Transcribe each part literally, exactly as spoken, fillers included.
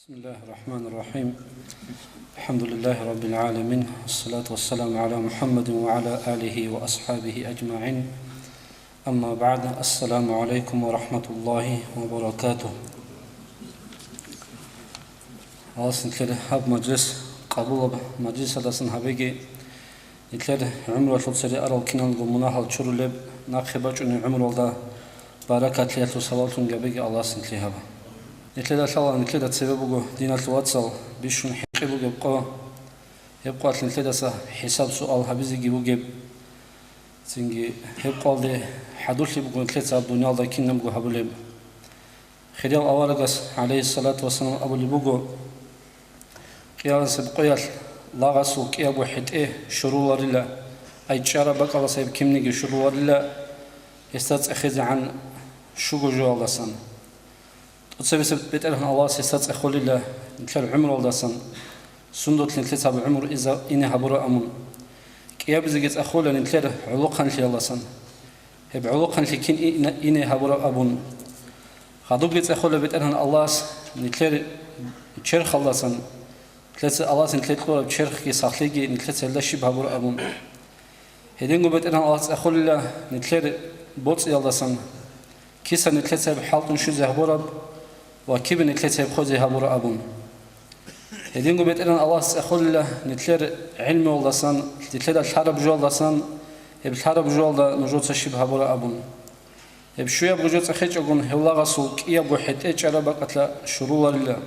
بسم الله الرحمن الرحيم. الحمد لله رب العالمين. الصلاة والسلام على محمد وعلى آله وأصحابه أجمعين. أما بعد. السلام عليكم ورحمة الله وبركاته. Аллагьас нилъер гьаб мажлис къабулаб, мажлисалдасан гьабиги, нилъер гӀумруялъул цере арал киналго мунагьал чурулеб, нахъе бачӀунеб гӀумруялда баракатлъиялъул сабаблъун гьабиги Аллагьас нилъее гьаба. Нилъеда лъала, нилъеда цебе буго, диналъул вацал, бищун хӀинкъи бугеб къо. Гьеб къоялъ нилъедаса хӀисаб-суал гьабизеги бугеб. Цинги гьеб къоялде хӀадурлъи буго нилъеца гьаб дуниялда кинабго гьабулеб. Хирияв аварагас, гӀалайгьиссалату вассалам, абулеб буго: «Къиямасеб къоялъ лагъасул кӀиябго хӀетӀе щуруларила, ай чӀараб бакӀалдаса гьеб кинниги щуруларила, гьесда цӀехезегӀан щуго жоялдасан. ТӀоцебесеб БетӀергьан Аллагьас гьесда цӀехолила нилъер гӀумруялдасан, сундулъ нилъеца гьаб гӀумру иза-, ине гьабураб абун. КӀиябизеги цӀехола нилъер гӀолохъанлъиялдасан, гьеб гӀолохъанлъи кин ина-, ине гьабураб абун. Хадубги цӀехола БетӀергьан Аллагьас нилъер черхалдасан, нилъеца Аллагьас нилъее кьураб черхги сахлъиги нилъеца гьелда щиб гьабураб абун. Гьединго БетӀергьан Аллагьас цӀехолила нилъер боцӀиялдасан, киса нилъеца гьеб хӀалтӀун щвезе гьабураб ва кибе нилъеца гьеб хвезе гьабураб абун. Гьединго БетӀергьан Аллагьас цӀехолила нилъер гӀелмуялдасан, нилъеда лъараб жоялдасан, гьеб лъараб жоялда нужеца щиб гьабураб абун. Гьеб щуябго жо цӀехечӀогун гьев лагъасул кӀиябго хӀетӀе чӀараб бакӀалда щуруларила».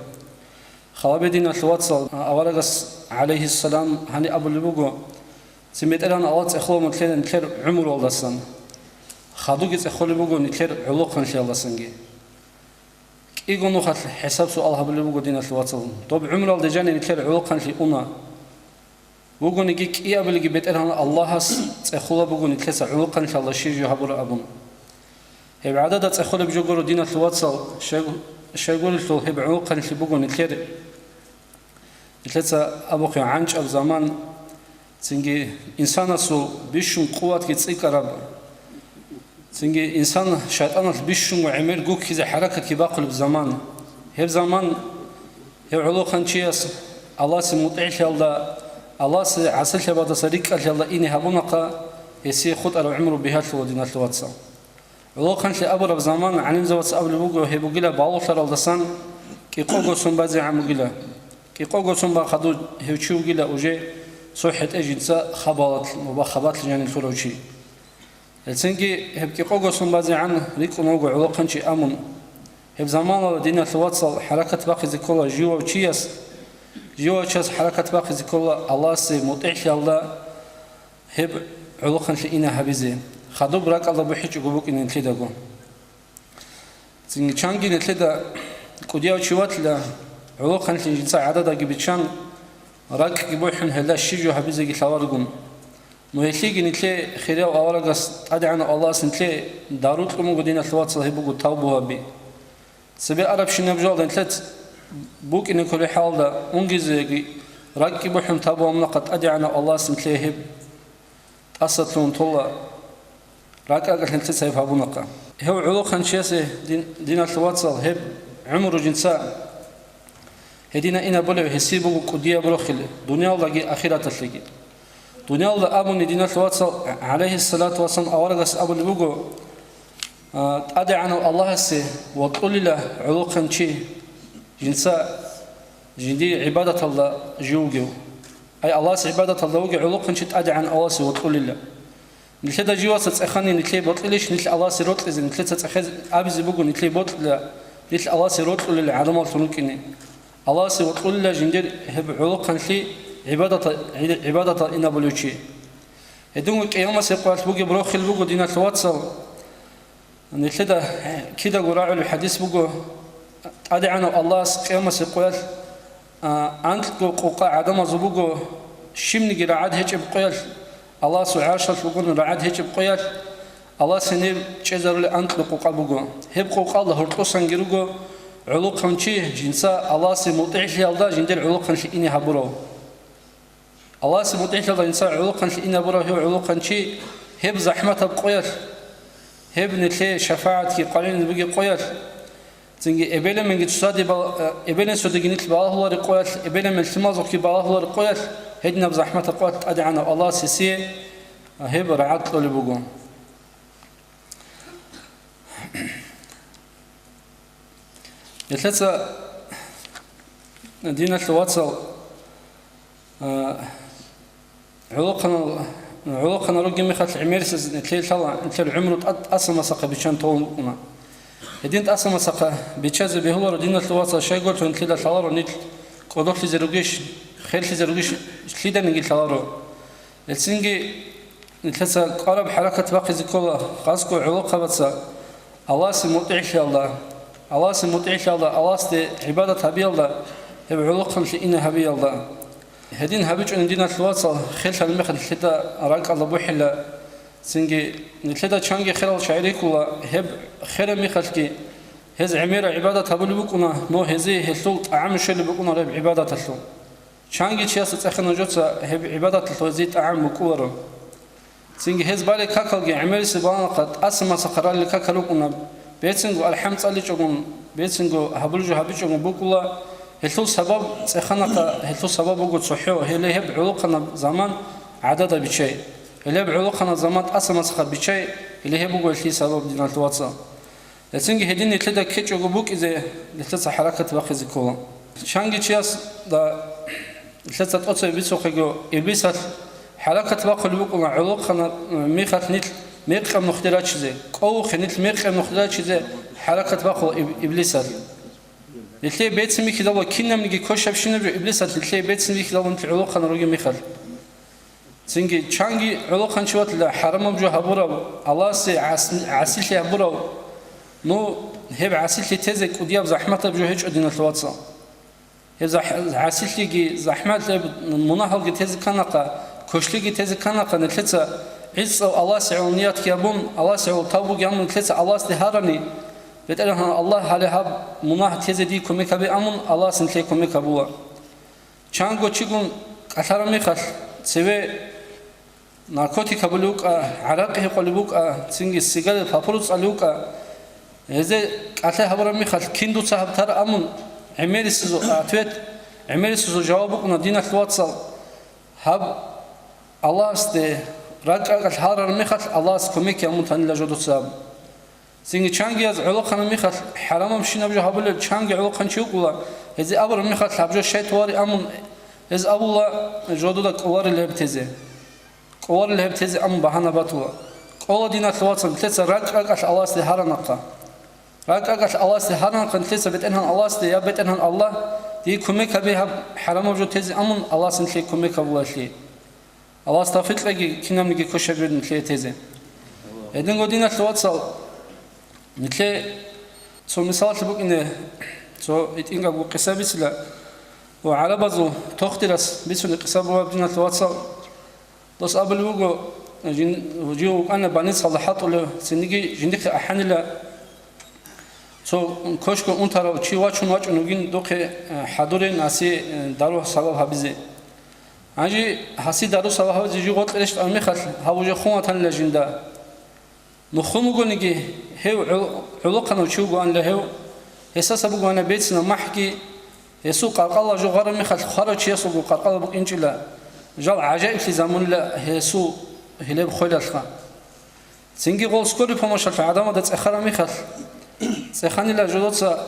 Хал гьабе, диналъул вацал, аварагас, гӀалайгьиссалам, гьаниб абулеб буго: «Цин БетӀергьан Аллагь цӀехола нилъер, нилъер гӀумруялдасан, хадубги цӀехолеб буго нилъер гӀолохъанлъиялдасанги». КӀиго нухалъ хӀисаб-суал гьабулеб буго, диналъул вацал. Доб гӀумруялде жаниб нилъер гӀолохъанлъи уна. Бугониги, кӀиабилеги БетӀергьан Аллагьас цӀехола буго нилъеца гӀолохъанлъиялда щиб жо гьабураб абун. Гьеб гӀадада цӀехолеб жо гуро, диналъул вацал, щай-, щайгурелъул гьеб гӀолохъанлъи буго нилъер, нилъеца абухъе гӀанчӀаб заман, цинги инсанасул бищун къуватги цӀикӀкӀараб, цинги инсан шайтӀаналъ бищунго гӀемер гуккизе хӀаракатги бахъулеб заман. Гьеб заман гьев гӀолохъанчияс Аллагьасе мутӀигӀлъиялда, Аллагьасе гӀасилъабаздаса рикӀкӀалъиялда ине гьабунахъа, гьесие хутӀараб гӀумру бигьалъула, диналъул вацал. ГӀолохъанлъи абураб заман, гӀалимзабаца абулеб буго, гьеб бугила балугълъаралдасан кӀикъого сон базегӀан бугила. КӀикъого сон бахъаду гьев чи вугила уже цо хӀетӀе жинца хабалат ва хабалъ жанир лъурав чи. Гьелцинги гьеб кӀикъого сон базегӀан рикӀкӀун вуго гӀолохъанчи амун. Гьеб заманалда, диналъул вацал, хӀаракат бахъизе ккола живав чияс, живав чияс хӀаракат бахъизе ккола Аллагьасе мутӀигӀлъиялда гьеб гӀолохъанлъи ине гьабизе, хадуб ракӀалда бухӀичӀого букӀине нилъедаго. Цинги чанги нилъеда кӀудияв чи ватила, гӀолохъанлъи жинца гӀададаги биччан, ракӀги бухӀун гьелда щиб жо гьабизеги лъаларгун. Ну гьелъиги нилъее хирияв аварагас ТӀадегӀанав Аллагьас нилъее дару кьун буго, диналъул вацал, гьеб буго тавбу гьаби. Цебе арабщинаб жоялда нилъец букӀине кколеб хӀалда унгизеги, ракӀги бухӀун тавбу гьабунахъа ТӀадегӀанав Аллагьас нилъее гьеб тӀасалъугьун тола, ракӀ-ракӀалъ нилъеца гьеб гьабунахъа. Гьев гӀолохъанчиясе, дин-, диналъул вацал, гьеб гӀумру жинца гьедина инабулев гьесие буго кӀудияб рохел дуниялалдаги ахираталъеги. Дуниялда абуни, диналъул вацал, гӀалайгьиссалату вассалам, аварагас абулеб буго, а, ТӀадегӀанав Аллагьасе вокьулила гӀолохъанчи, жинца жиндие гӀибадаталда жив вугев. Ай, Аллагьасе гӀибадаталда вугев гӀолохъанчи ТӀадегӀан Аллагьасе вокьулила. Нилъеда живаса цӀехани нилъее бокьилищ нилъ Аллагьасе рокьизе? Нилъеца цӀехезе абизе буго, нилъее бокьила, нилъ Аллагьасе рокьулел гӀадамаллъун рукӀине. Аллагьасе вокьулила жиндир гьеб гӀолохъанлъи гӀибадата-, гӀи-, гӀибадатал инабулев чи. Гьединго къиямасеб къоялъ бугеб рохел буго, диналъул вацал. Нилъеда кидаго рагӀулеб хӀадис буго, ТӀадегӀанав Аллагьас къиямасеб къоялъ, а, анкьго къукъа гӀадамазул буго, щибниги рагӀад гьечӀеб къоялъ, Аллагьасул гӀаршалъ бугони рагӀад гьечӀеб къоялъ, Аллагьас гьениб чӀезарулел анкьго къукъа буго. Гьеб къукъалда гьоркьосанги руго гӀолохъанчи, жинца Аллагьасе мутӀигӀлъиялда жиндир гӀолохъанлъи ине гьабурав. Аллагьасе мутӀигӀлъиялда жинца гӀолохъанлъи ине гьабурав гьев гӀолохъанчи гьеб захӀматаб къоялъ, гьеб нилъее шафагӀатги къваригӀун бугеб къоялъ, Цинги эбел-эменги цоцаде бал-, э, эбел-инсудеги нилъ балагьулари къоялъ, эбел-эмен лъималазухъги балагьулари къоялъ, гьединаб захӀматаб къоялъ тӀадегӀанав Аллагьасе гьесие, э, гьеб рагӀад кьолеб буго. Гьелъеца, диналъул вацал, А, гӀолохъанал, гӀолохъанал ругеб мехалъ гӀемерисез нилъее лъала, нилъер гӀумру тӀад-, тӀаса масахъа биччан толун букӀуна. Гьедин тӀаса масахъа биччазе бегьуларо, диналъул вацал, щайгурелъул нилъеда лъаларо нилъ кӀодолъизе ругищ, херлъизе ругищ, лъиданиги лъаларо. Гьелцинги нилъеца кӀвараб хӀаракат бахъизе ккола, хасго гӀолохъабаца Аллагьасе мутӀигӀлъиялда, Аллагьасе мутӀигӀлъиялда, Аллагьасде гӀибадат гьабиялда, гьеб гӀолохъанлъи ине гьабиялда. Гьедин гьабичӀони, диналъул вацал, херлъал мехалъ нилъеда ракӀалда бухӀила, цинги нилъеда чанги херал шагӀир йикӀула, гьеб хераб мехалъги гьез гӀемерал гӀибадат гьабулеб букӀуна, но гьезие гьелъул тӀагӀам щолеб букӀуна гьеб гӀибадаталъул. Чанги чиясда цӀехе нужеца гьеб гӀибадаталъул гьезие тӀагӀам букӀуларо. Цинги гьез балел какалги гӀемерисеб баланахъа тӀаса масахъа ралел какал рукӀуна, бецинго алхӀам цӀаличӀогун, бецинго гьабулеб жо гьабичӀогун букӀула, гьелъул сабаб цӀеханахъа, гьелъул сабаб буго цохӀо, гьеле гьеб гӀолохъанаб заман гӀадада биччай, гьеле гьеб гӀолохъанаб заман тӀаса масахъа биччай, гьеле гьеб буго гьелъие сабаб, диналъул вацал. Гьецинги гьедин нилъеда ккечӀого букӀизе, нилъеца хӀаракат бахъизе ккола. Чанги чиясда нилъеца тӀоцебе бицухъего, иблисалъ хӀаракат бахъулеб букӀуна гӀолохъанаб мехалъ нилъ мекъаб нухде рачизе, кӀовухъе нилъ мекъаб нухде рачизе хӀаракат бахъула иб-, иблисалъ. Нилъее бецин бихьидал ва кинабниги квешабщинаб жо иблисалъ нилъее бецин бихьидал нилъ гӀолохъанал ругеб мехалъ. Цинги чанги гӀолохъанчи ватила хӀарамаб жо гьабурав, Аллагьасе гӀас-, гӀасилъи гьабурав, ну, гьеб гӀасилъи тезе кӀудияб захӀматаб жо гьечӀо, диналъул вацал. Гьеб захӀ-, гӀасилъиги, захӀмат, гьеб мунагьалги тезе кканахъа, квешлъиги тезе кканахъа, нилъеца гӀицӀав Аллагьасе гӀоло ниятги гьабун, Аллагьасе гӀоло тавбуги гьабун, нилъеца Аллагьасде гьарани, БетӀергьан Аллагь, гьале гьаб мунагь тезе дие кумек гьабе амун, Аллагьас нилъее кумек гьабула. Чанго чигун кӀалъараб мехалъ, цеве наркотик гьабулев вукӀа, гӀаракъи гьекъолев вукӀа, цинги сигарет, папирос цӀалев вукӀа, гьезде кӀалъай гьабураб мехалъ, кин дуца гьаб тар амун, гӀемерисезул ответ, гӀемерисезул жаваб букӀуна, диналъул вацал, гьаб Аллагьасде ракӀ-ракӀалъ гьарараб мехалъ, Аллагьас кумек гьабун танила жодоца гьаб. Цинги чангияз гӀолохъанаб мехалъ хӀарамабщинаб жо гьабулел чанги гӀолохъанчи вукӀула, гьезие абураб мехалъ гьаб жо щай товари амун, гьез абула, жодуда кӀоларел гьеб тезе. КӀоларел гьеб тезе амун багьана батула. КӀола, диналъул вацал, нилъеца ракӀ-ракӀалъ Аллагьасде гьаранахъа. РакӀ-ракӀалъ Аллагьасде гьаранахъа нилъеца БетӀергьан Аллагьасде: «Я БетӀергьан Аллагь, дие кумек гьабе гьаб хӀарамаб жо тезе амун», Аллагьас нилъее кумек гьабулалъи. Аллагьас тавфикъ кьеги кинабниги квешаб жо нилъее тезе. Гьединго, диналъул вацал, нилъее цо мисалалъе букӀине, цо гьитӀинабго къиса бицила, ва гӀарабазул тохтирас бицунеб къиса бугеб, диналъул вацал. Дос абулеб буго, жин-, жив вукӀана больницалда хӀалтӀулев, цинги жиндихъе ахӀанила, цо кошкун унтарав чи вачун вачӀун вугин, духъе, э, хӀадурин, гьасе, э, дару сабаб гьабизе. Гьанже гьасе дару сабаб гьабизе жив гъоркье рещтӀараб мехалъ, гьав уже хун ватанила жинда. Нухун вугониги, гьев гӀо-, гӀолохъанав чи вугоанила гьев, гьесдаса бугоана бецинаб махӀги, гьесул къаркъала жо гъараб мехалъ хварав чиясулго къаркъала букӀинчӀила, жал гӀажаиблъи замунила гьесул гьелеб хвелалъха. Цинги гъол скорый помощалъ гӀадамазда цӀехараб мехалъ, цӀеханила жодоца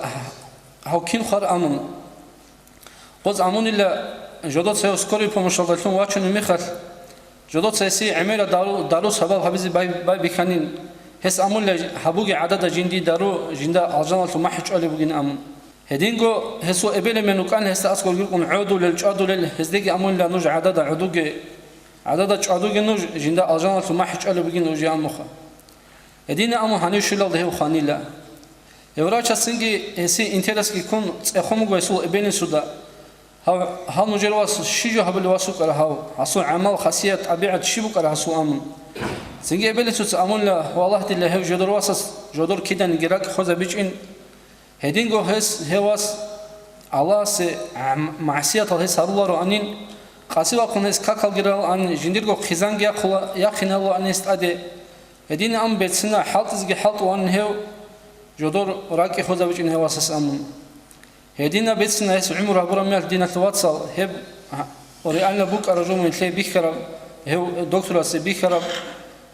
гьав кин хвар амун. Гъоз амунила жодоца гьев скорый помощалдалъун вачунеб мехалъ, жодоца гьесие гӀемераб дару, дару сабаб гьабизе бай-, байбихьанин. Гьес амунила гьабуге гӀадада жиндие дару, жинда алжаналъул махӀ чӀвалеб бугин амун. Гьединго гьесул эбел-эмен вукӀана гьесда аскӀор рукӀун гӀодулел, чӀвадулел, гьездеги амунила нуж гӀадада гӀодуге, гӀадада чӀвадуге нуж, жинда алжаналъул махӀ чӀвалеб бугин нуж амуха. Гьедин амун гьанив щулалда гьев хванила. Гьев врачас цинги гьесие интересги ккун цӀехун буго гьесул эбел-инсуда. Гьав, гьав нужер вас щиб жо гьабулев вас вукӀара гьав? Гьасул гӀамал, хасият, тӀабигӀат щиб букӀара гьасул амун? Цинги эбел-инсуца амунила: «Валлагь, дила гьев жодор васас жодор киданиги ракӀ хвезабичӀин». Гьединго гьес, гьев вас Аллагьасе гӀам-, магӀсиятал гьес гьарулароанин, къаси вахъун гьес какалги ралаанин, жиндирго хъизанги яхъула-, яхъиналуанин гьес тӀаде. Гьединан берцина хӀалтӀизеги хӀалтӀулаанин гьев, Жодор ракӀи хвезабичӀин гьев васас амун. Гьедина бецина гьес гӀумру гьабураб мехалъ, диналъул вацал, гьеб реально букӀараб жо мун нилъее бихьараб, гьев докторасе бихьараб,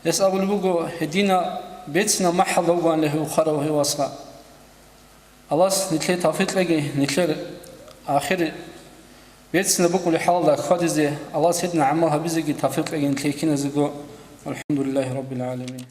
гьес абулеб буго, гьедина бецина махӀалда вугоанила гьев хварав гьев васха. Аллагьас нилъее тавфикъ кьеги, нилъер ахир бецина букӀулеб хӀалалда хьвадизе, Аллагьас гьедина гӀамал гьабизеги тавфикъ кьеги нилъее киназего. ВалхӀамдулиллагьи раббил гӀаламин.